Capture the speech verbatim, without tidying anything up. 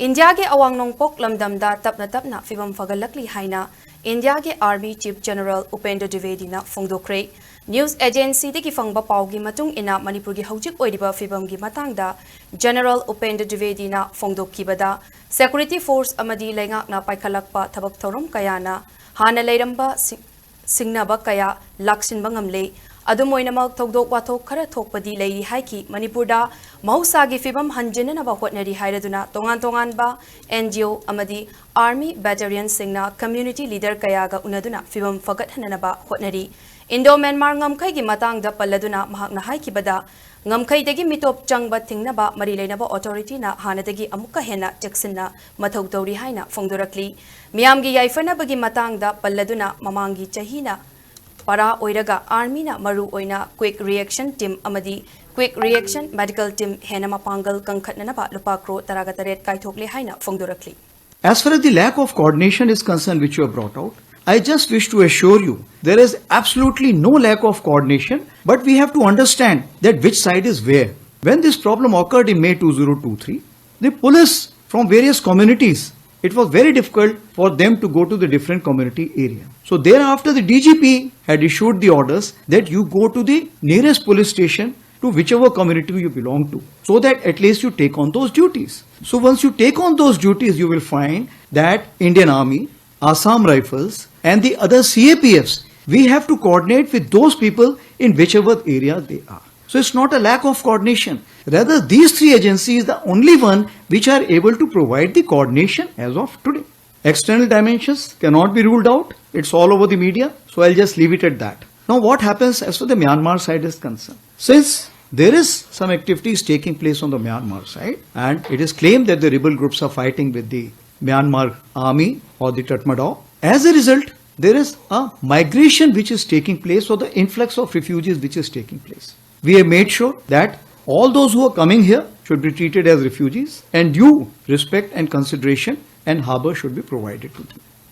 ꯏꯟꯗꯤꯌꯥꯒꯤ ꯑꯋꯥꯡ ꯅꯣꯡꯄꯣꯛ ꯂꯝꯗꯝꯗ ꯇꯞꯅ ꯇꯞꯅ ꯐꯤꯕꯝ ꯐꯒꯠꯂꯛꯂꯤ ꯍꯥꯏꯅ ꯏꯟꯗꯤꯌꯥꯒꯤ Army Chief General Upendra ꯗ꯭ꯋꯤꯕꯦꯗꯤꯅ ꯐꯣꯡꯗꯣꯛꯈ꯭ꯔꯦ꯫ News agencyꯗꯒꯤ ꯐꯪꯕ ꯄꯥꯎꯒꯤ ꯃꯇꯨꯡ ꯏꯟꯅ, ꯃꯅꯤꯄꯨꯔꯒꯤ ꯍꯧꯖꯤꯛ ꯑꯣꯏꯔꯤꯕ ꯐꯤꯕꯝꯒꯤ ꯃꯇꯥꯡꯗ General ꯎꯄꯦꯟꯗ꯭ꯔ ꯗ꯭ꯋꯤꯕꯦꯗꯤꯅ ꯐꯣꯡꯗꯣꯛꯈꯤꯕꯗ, security force ꯑꯃꯗꯤ ꯂꯩꯉꯥꯛꯅ ꯄꯥꯏꯈꯠꯂꯛꯄ ꯊꯕꯛ ꯊꯧꯔꯝ ꯀꯌꯥꯅ ꯍꯥꯟꯅ ꯂꯩꯔꯝꯕ ꯁꯤ-, ꯁꯤꯡꯅꯕ ꯀꯌꯥ ꯂꯥꯛꯁꯤꯟꯕ ꯉꯝꯂꯦ꯫ ꯑꯗꯨꯝ ꯑꯣꯏꯅꯃꯛ, ꯊꯧꯗꯣꯛ ꯋꯥꯊꯣꯛ ꯈꯔ ꯊꯣꯛꯄꯗꯤ ꯂꯩꯔꯤ ꯍꯥꯏꯈꯤ꯫ ꯃꯅꯤꯄꯨꯔꯗ ꯃꯍꯧꯁꯥꯒꯤ ꯐꯤꯕꯝ ꯍꯟꯖꯤꯟꯅꯅꯕ ꯍꯣꯠꯅꯔꯤ ꯍꯥꯏꯔꯗꯨꯅ, ꯇꯣꯉꯥꯟ ꯇꯣꯉꯥꯟꯕ NGO ꯑꯃꯗꯤ Army battalionꯁꯤꯡꯅ community leader ꯀꯌꯥꯒ ꯎꯅꯗꯨꯅ ꯐꯤꯕꯝ ꯐꯒꯠꯍꯟꯅꯅꯕ ꯍꯣꯠꯅꯔꯤ꯫ Indo Myanmar ꯉꯝꯈꯩꯒꯤ ꯃꯇꯥꯡꯗ ꯄꯜꯂꯗꯨꯅ ꯃꯍꯥꯛꯅ ꯍꯥꯏꯈꯤꯕꯗ, ꯉꯝꯈꯩꯗꯒꯤ ꯃꯤꯇꯣꯞ ꯆꯪꯕ ꯊꯤꯡꯅꯕ ꯃꯔꯤ ꯂꯩꯅꯕ authorityꯅ ꯍꯥꯟꯅꯗꯒꯤ ꯑꯃꯨꯛꯀ ꯍꯦꯟꯅ ꯆꯦꯛꯁꯤꯟꯅ ꯃꯊꯧ ꯇꯧꯔꯤ ꯍꯥꯏꯅ ꯐꯣꯡꯗꯣꯔꯛꯂꯤ꯫ ꯃꯤꯌꯥꯝꯒꯤ ꯌꯥꯏꯐꯅꯕꯒꯤ ꯃꯇꯥꯡꯗ ꯄꯜꯂꯗꯨꯅ, ꯃꯃꯥꯡꯒꯤ ꯆꯍꯤꯅ ꯄꯥꯔꯥ ꯑꯣꯏꯔꯒ Armyꯅ ꯃꯔꯨ ꯑꯣꯏꯅ Quick Reaction Team ꯑꯃꯗꯤ Quick Reaction Medical Team ꯍꯦꯟꯅ ꯃꯄꯥꯡꯒꯜ ꯀꯟꯈꯠꯅꯅꯕ ꯂꯨꯄꯥ ꯀ꯭ꯔꯣꯔ ꯇꯔꯥꯒ ꯇꯔꯦꯠ ꯀꯥꯏꯊꯣꯛꯂꯦ ꯍꯥꯏꯅ ꯐꯣꯡꯗꯣꯔꯛꯂꯤ꯫ As far as the lack of coordination is concerned, which you have brought out, I just wish to assure you there is absolutely no lack of coordination, but we have to understand that which side is where. When this problem occurred in May two thousand twenty-three, the police from various communities, it was very difficult for them to go to the different community area. So thereafter, the D G P had issued the orders that you go to the nearest police station to whichever community you belong to, so that at least you take on those duties. So once you take on those duties, you will find that Indian Army, Assam Rifles, and the other C A P Fs, we have to coordinate with those people in whichever area they are. So it's not a lack of coordination. Rather, these three agencies are the only one which are able to provide the coordination as of today. External dimensions cannot be ruled out. It's all over the media. So I'll just leave it at that. Now, what happens as far the Myanmar side is concerned? Since there is some activities taking place on the Myanmar side, and it is claimed that the rebel groups are fighting with the Myanmar army or the Tatmadaw. As a result, there is a migration which is taking place, or the influx of refugees which is taking place. We have made sure that all those who are coming here should be treated as refugees, and due respect and consideration and harbour should be provided to them.